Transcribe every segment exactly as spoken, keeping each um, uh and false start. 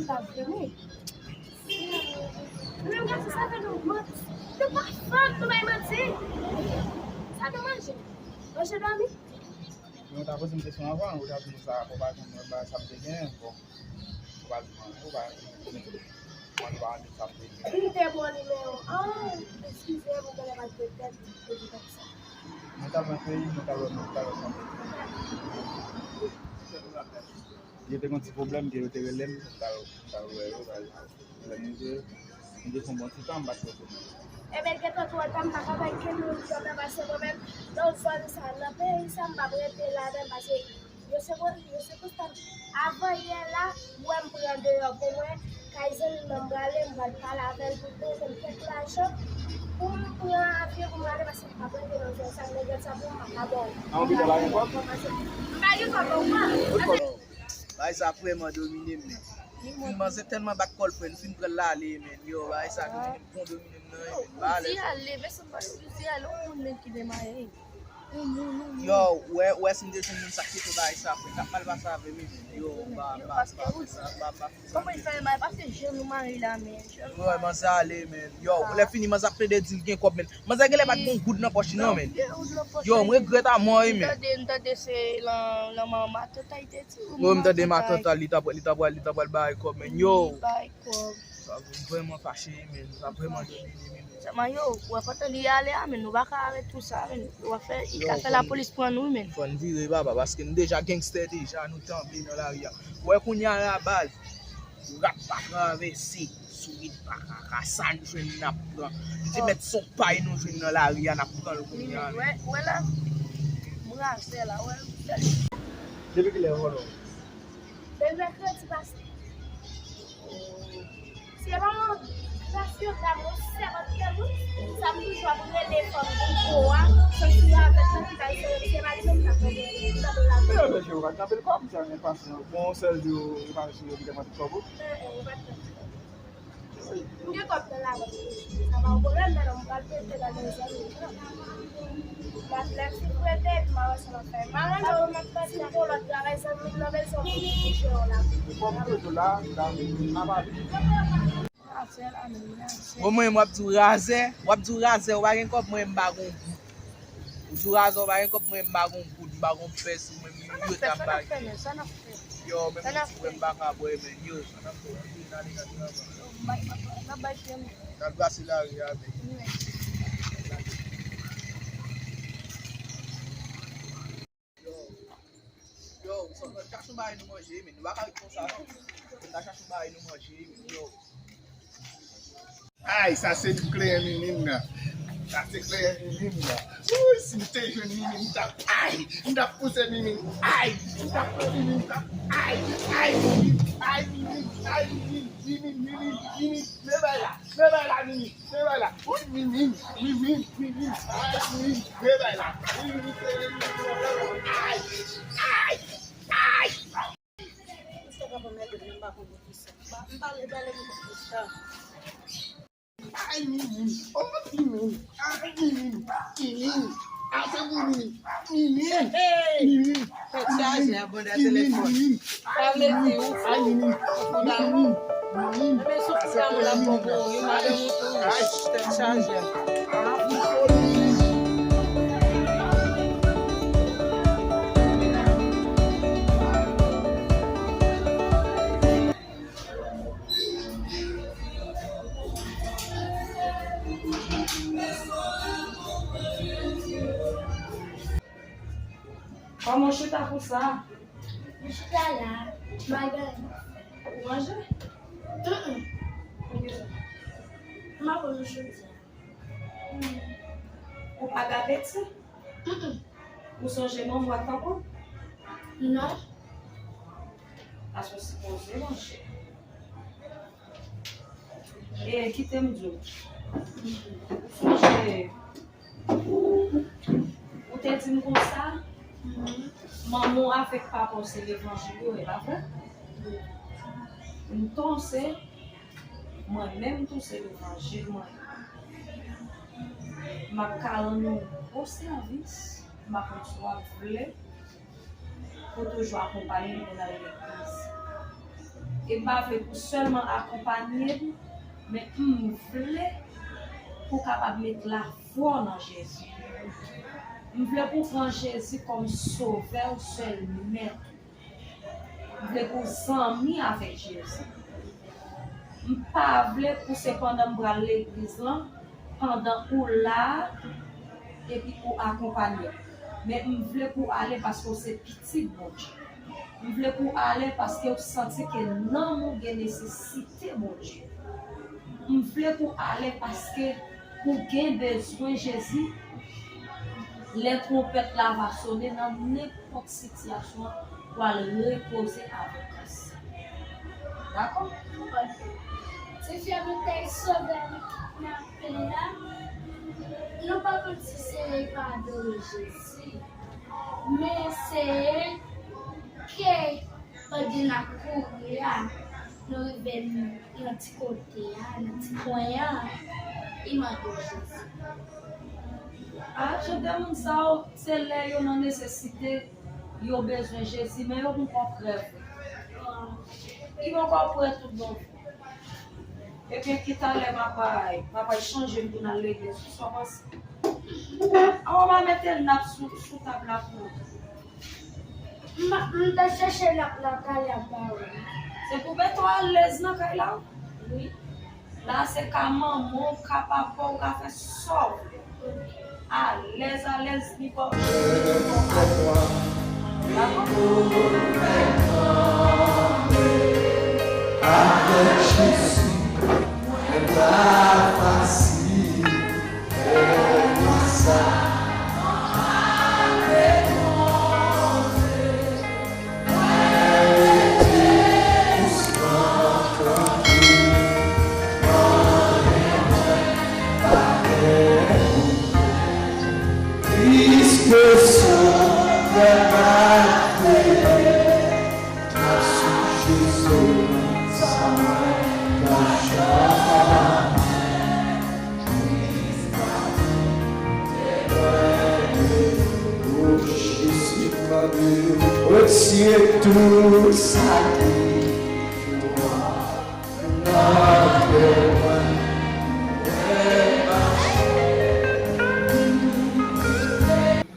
Sa vre wi. Menm gason sa fè nou manti. Nou pa fanm, nou bay manti. Sa nou manje? Manje dòmi? Mwen ta poze m kesyon avan, ou ta di m sa, konpayizan mwen ba sa m te gen, bon. Ou pa di m anyen, ou pa di m anyen, ou pa di m sa m te gen. M te ba w nimewo an, eskize m, ou genlè pa t gen tèt pou di konsa. Mwen t al nan peyi, mwen t al wè, mwen t al wè fanmi. Yo te gen ti pwoblèm ke yo te rele m, m t al, m t al wè yo, pa egzanp. Lè m rive, m te fè yon bon ti tan, m pa t wè fanmi. Ebyen, gentan twò ta, m pa ka bay kenbe yon jòb la, paske mwen menm, nan zòn sa, nan peyi sa, m p ap rete la menm, paske yo se, yo se konsa, avan yè la, m wè m pran deyò pou mwen, kay zanmi m nan m prale, m pral pale avè l pou l prete m kèk lajan, pou m pran avyon, pou m ale, paske m p ap rete nan zòn sa, nèg sa pou m pa ka ba w. An, ou gentan pa gen kòb? M pa gen kòb, ou wè. Bagay sa vrèman domine m, men. Fin manzè tèlman bat kò l, frè, nou fin pran l ale, men. Yo, bagay sa domine m, bon domine m nan, men. M pa alèz. Ou di ale, men se pa, ou di ale, yon moun, men, ki demaye. Yon moun, yon moun. Yo, wè, wè, si m te jwenn moun sa k te fè bagay sa, frè, t ap mal pase avè m, men. Yo, m pa, m pa, m pa fè sa, m pa, m pa fè sa. Kòman l fè mal? Paske jan nou mari la, men. Jan nou mari. Wè, manzè ale, men. Yo, lè fini, manzè ap plede di l gen kòb, men. Manzè genlè pa t gen yon goud nan pòch li, non, men. Yo, m regrèt amò, wi, men. M tande, m tande se lan, lan manman matant li te di. Wi, m tande matant li t ap, li t ap, li t ap pral bay kòb, men. Yo. Li bay kòb. Sa vrèman fache, men. Sa vrèman domine, men. Sèlman, yo, w ap antann li ale a, men. Nou pa ka avèk tout sa, men. W ap fè, li ka fè lapolis pran nou, men. Fò n vire, papa, paske nou deja gangstè deja, nou tanbe nan lari a. Wè, kounye a la, baz. Rat pa travèse, sourit pa kaka, sa n jwenn n ap pran. Li te mèt se yon pay nou jwenn nan lari a, n ap pran l kounye a. Wè, wè la, m razè la, wè. Depi kilè yo vòlò? Depi mèkredi pase. Si e pa yon gras yon dam, yon sèvant kè moun, sa m toujou ap rele fanm pou po a, santi avèk nan ki bay sere, se pa li menm k ap rele, m tande l ap rele. Yo, mesye, yo pa t kanpe l kòb, sa gen pasyans. Bon, sèl jou, yo pa jwe, yo te mande kòb ou. M gen kòb nan labank. Sa pa yon pwoblèm, men m pral prete nan men zanmi m nan. M ap lè fin prete, epi m a wè sa m ap fè. M a renmen w, m ap pati pou lòt travay, zanmi m nan bezwen w pou li touche w la. Bon, m toujou la, m ap ale. Bon, mwen, w ap di w razè, w ap di w razè, ou pa gen kòb, mwen, m pa gon goud. Ou di w razè, ou pa gen kòb, mwen, m pa gon goud, m pa gon pès, ou menm, milyon t ap bay. Yo, menm si mwen m pa ka bwè, men yo, sa n ap fè, antre nan dega travay. N ap bay pye nou. N ap brase lari a, men. Yo, yo, chache yon bagay nou manje, men. Nou pa ka ret konsa, non. N a chache yon bagay nou manje, men. Yo. Ay, sa se kleren Mimi m nan. Sa se kleren Mimi m nan. Wouy, si m te jwenn Mimi m, m t ap, ay, m t ap pouse Mimi m. Ay, m t ap pran Mimi m, m t ap, ay, ay, Mimi, ay, Mimi, Mimi, Mimi, Mimi, men bay la, men bay la, Mimi, men bay la. Wouy, Mimi, Mimi, Mimi, ay, Mimi, men bay la. Mimi, Mimi, ay, ay, ay. Ou sot ap anmède m, m pa konn poukisa. M pa, m pa vle pale m konn poukisa. Ay, Mimi. Oh, Mimi. Ay, Mimi. Mimi. Ase Mimi. Mimi. Hey. Mimi. Tèt chaje, abonde a telefòn. Mimi. Sa vle di ou fou. Ay, Mimi. Ou fou damou. Mimi. Mimi. Ebyen, sou fou damou la, bon pou ou, wi, madanm ou tou. Ay. Tèt chaje. Ah, fou, Mimi. Kòman w chita konsa? M chita la, m pa gen anyen. Ou manje? Mm, mm. Poukisa? M pa konn jodi a. Ou pa gade ti? Mm, mm. Ou sonje manman w ak papa w? Non. Paske w sipoze manje. E kite m di w. Ou sonje, ou te di m konsa, manman w avèk papa w se levanjil yo, e pa vre? M tou se, mwen menm tou se levanjil mwen ye. M ap ka rann ou gwo sèvis, m pa konn si w ap vle pou toujou akonpaye m pou n al legliz. E m pa vle pou sèlman akonpanye m, men m vle pou w kapab met lafwa w nan Jezi. M vle pou w pran Jezi kòm sovè w, sèl mèt ou. M vle pou w zanmi avèk Jezi. M pa vle pou se pandan m pral legliz lan, pandan ou la a, epi ou akonpanye m. Men m vle pou w ale paske w se pitit Bondye. M vle pou w ale paske w santi ke nanm ou gen nesesite Bondye. M vle pou w ale paske ou gen bezwen Jezi. Lè twonpèt la va sone nan nenpòt sitiyasyon, w al repoze avèk Kris. Dakò? Ti fyè nou te sove nan pen la. Nou pa konn si se pa adore Jezi, men se ke pandan n ap kouri a, nou rive nan ti kote a, nan ti kwen an, li mande w Jezi. A, jan de moun sa yo, se lè yo nan nesesite, yo bezwen Jezi, men yo poko prè vre. Li poko prè tout bon vre. Ebyen, ki talè m ap al, m ap al chanje m pou n al legliz, ou sa w panse? Awa, m a mete nap sou, sou tab la pou ou. M, m te chèche nap la talè a m pa wè l. Se pou mete w alèz nan kay la? Wi. La se ka manman w, ka papa w, ka fè sa w vle. Alèz, alèz, li pa w chanje pou w pa. Dakò? Avèk Jezi, men pa fasil. Piske sovè m a peye, m ap sonje sèlman sa mwen ka chwazi. O Jezi, m mande w retire tout sa ki nan kè mwen.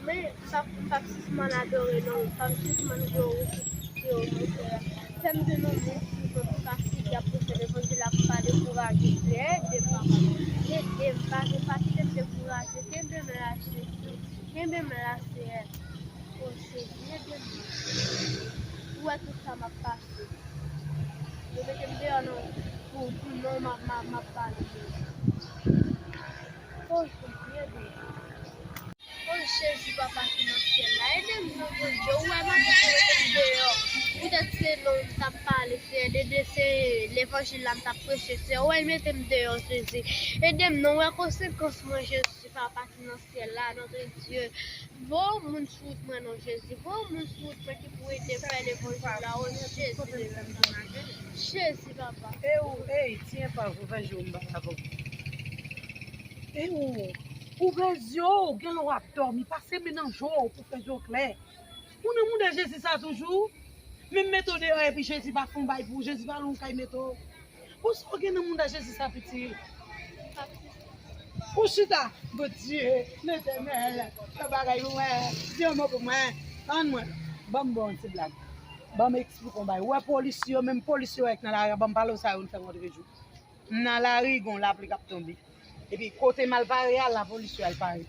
Men, m p ap, m p ap sispann adore non, m p ap sispann glorifye w, Seyè. Fè m vin yon moun ki konn fatige ap preche levanjil la, pou pa dekouraje, Seyè, ede m, papa. Ede m, pa gen fatige m dekouraje, kenbe m la, Jezi. Kenbe m la, Seyè. O Jezi, ede m. Ou wè tout sa m ap pase. Yo mete m deyò nan, pou, pou non m ap, m ap, m ap pale, Jezi. O Jezi, ede m. O Jezi, papa ki nan syèl la, ede m non, Bondye. Ou wè maten yo mete m deyò. Poutèt se non m t ap pale, Seyè. Ede, se levanjil la m t ap preche, Seyè. Ou wè yo mete m deyò, Jezi. Ede m non, ou wè konsekans mwen, Jezi, papa ki nan syèl la, Notre Dieu. Voye yon moun sou wout mwen non, Jezi. Voye yon moun sou wout mwen ki pou ede m fè levanjil la, o Jezi. Jezi, papa. E ou, ey, ti enpav, ouvè je w, m pale avè w. E ou, ouvè je w, genlè w ap dòmi, pase men nan je w pou fè je w klè. Ou nan mouda Jezi sa toujou? Menm mete w deyò epi Jezi pa fè yon bay pou ou, Jezi pa lwe yon kay mete w. Pou sa w gen nan mouda Jezi sa, piti? Ou chita, Bondye, Letènèl, fè bagay pou mwen, di yon mo pou mwen, tann mwen. Ban m ba w yon ti blag. Ban m eksplike w yon bagay. Ou wè polisye yo, menm polisye yo k nan lari a, ban m pale w sa yo, nou fè kontre jou. M nan lari, gon lapli k ap tonbe. Epi kote m al pare a, la polis yo al pare.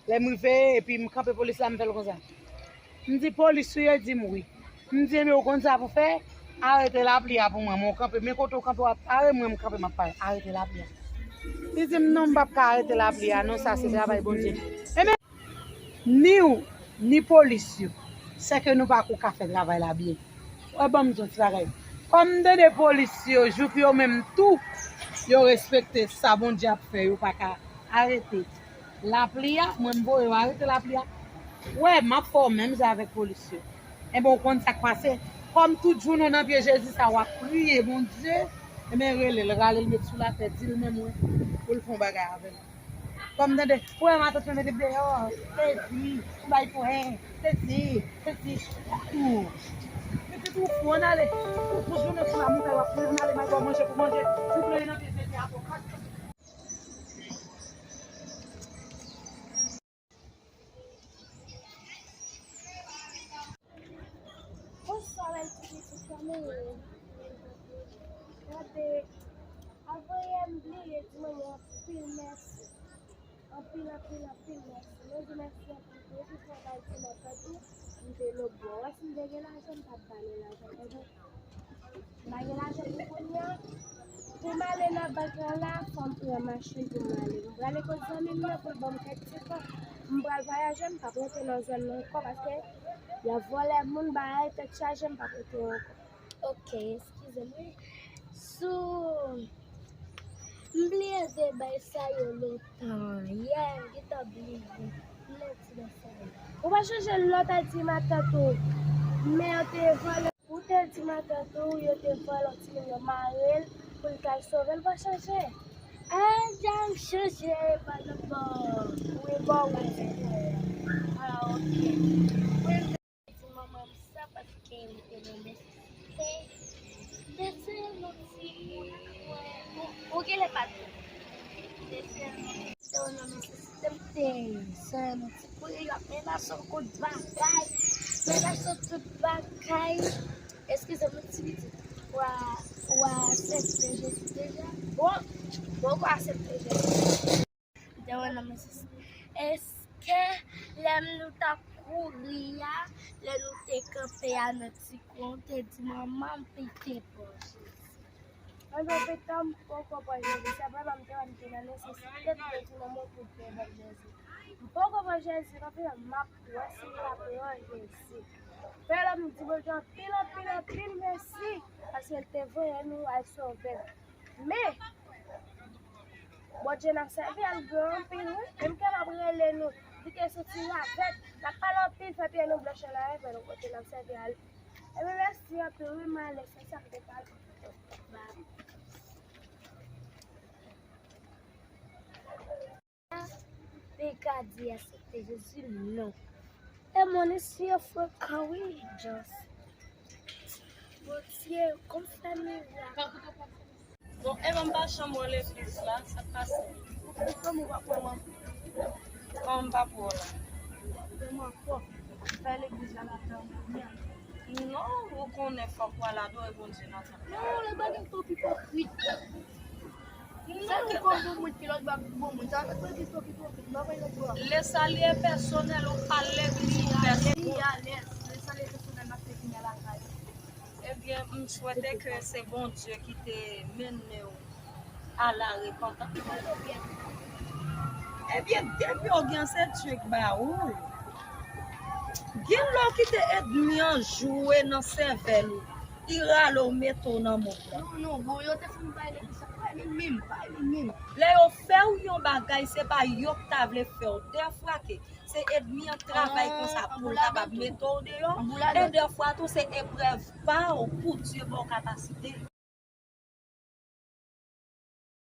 Lè m rive, epi m kanpe polis la, m fè l konsa. M di, "Polis ou ye?" Di m, "Wi." M di, "Ebyen, ou konn sa pou fè? Arete lapli a pou mwen." Men w kanpe, men kote w kanpe, w ap pare, mwen m kanpe, m ap pare. Arete lapli a. Li di m, "Non, m p ap ka arete lapli a, non, sa se travay Bondye." Ebyen, ni w, ni polis yo, sèke nou pa ko ka fè travay la byen. Wè, ban m di w ti bagay. Kòm m tande polis yo, jouk yo menm tou, yo respekte sa Bondye ap fè, yo pa ka arete lapli a, mwen m voye yo arete lapli a. Wè, m ap fè w menm jan avèk polis yo. Enben, ou konn sa k pase? Kòm tout jounen w nan pye Jezi sa, w ap priye Bondye, enben, rele l, rale l, met sou latè, di l men mwen, pou l fè yon bagay avè l. Kòm tande, frè matant mwen mete m deyò, sezi, ou bay pwen, sezi, sezi. Ou, pitit Ou fou, ann ale. Ou fou, jounen sou la montay w ap fè, ann ale, m al ba w manje pou manje. Ou plonje nan pye tete a, bon, kat. Bonswa, bèl ti pitit, kòman w ye? Gade, avan yè m bliye di manman anpil mèsi. Anpil, anpil, anpil mèsi. Mwen di mèsi anpil pou ou ki fè bay ti matant ou, m te lòtbò. Wè si m te gen lajan, m t ap ba nou lajan. Tande? M pa gen lajan pou kounye a. Pou m ale nan bank lan la, fò m pran machin pou m ale. M prale kot zanmi m nan pou l ban m kèk ti kòb. M pral vwayaje, m p ap rete nan zòn nan ankò paske y ap vòlè moun, bagay, tèt chaje, m p ap rete ankò. Ok, eskize m, wi. Sou M bliye de bay sa yo lontan. Yeah, m gentan bliye. M lè ti nan sa yo. Ou pa chonje lè w ta di matant ou, men yo te vòlè. Ou te di matant ou, yo te vòlè yon timoun, yo mare l pou l t al sove l, pa chonje? Ah, dja m chonje, pa nan bò. Wi, bò, wi. Ah, ok. Wi, m te di manman m sa paske m te renmen Te, te se yon ti, ou, ou genlè pa t. Te se yon ti, te yon nesesite m te, se yon ti kouri, y ap menace w tout bagay, menace w tout bagay. Eskize m, ti pitit, w a, w a aksepte Jezi deja? Bon, bon, w a aksepte Jezi. Te wè nan mesaj. Èske lè nou t ap kouri a, lè nou te kanpe a nan ti kwen, ou te di manman m pete pran Jezi? Mwen pete m poko pran Jezi. Se vrèman m te wè m te nan nesesite, m te di manman m pou l te ban m Jezi. M poko pran Jezi, nan fini m ap wè si m ka pran Jezi. Fè lè m di Bondye anpil, anpil, anpil mèsi, paske l te voye nou al sove m. Men, Bondye n ap sèvi a l gran anpil, wi. Menm ke m ap rele nou, li te soti ravèt, n ap pale anpil, fè pye nou blanch anlè avè nou, Bondye n ap sèvi a l. Ebyen, mèsi anpil, wi, m ale, se sa m te pale. Li ka di aksepte Jezi, non. E moun isi yo frekan, wi, just. Bondye, konfime mirak. Bon, e ban m pa janm wè legliz la, sa k pase? Kòman w pa pran mwen? Kòman m pa pran w la? Mwen ankò. Fè legliz la maten an, mwen. Non, ou konnen fòk w al adore Bondye nan tanp la. Non, le bagay twòp ipokrit. Sa ki kòm bon moun ki lòt bò bon moun. Sa vle di ki twòp ipokrit. Mwen pa lòt bò. Le salut est personnel, ou pa legliz pèsonèl. Alèz. Le salut est personnel, m ap te vini lakay. Ebyen, m swete ke se Bondye ki te mennen w a la repantans. Ebyen, depi w gen se Dye k ba ou. Gen lè w kite ènmi an jwe nan sèvèl ou. Li rale w mete w nan mond lan. Non, non, bon, yo te fin bay legliz sa. Pa minm, pa minm. Lè yo fè w yon bagay, se pa yo k ta vle fè w. Dèfwa ke se ènmi an k travay konsa pou l kapab mete w deyò. E dèfwa tou, se eprèv pa w pou Dye ba w kapasite.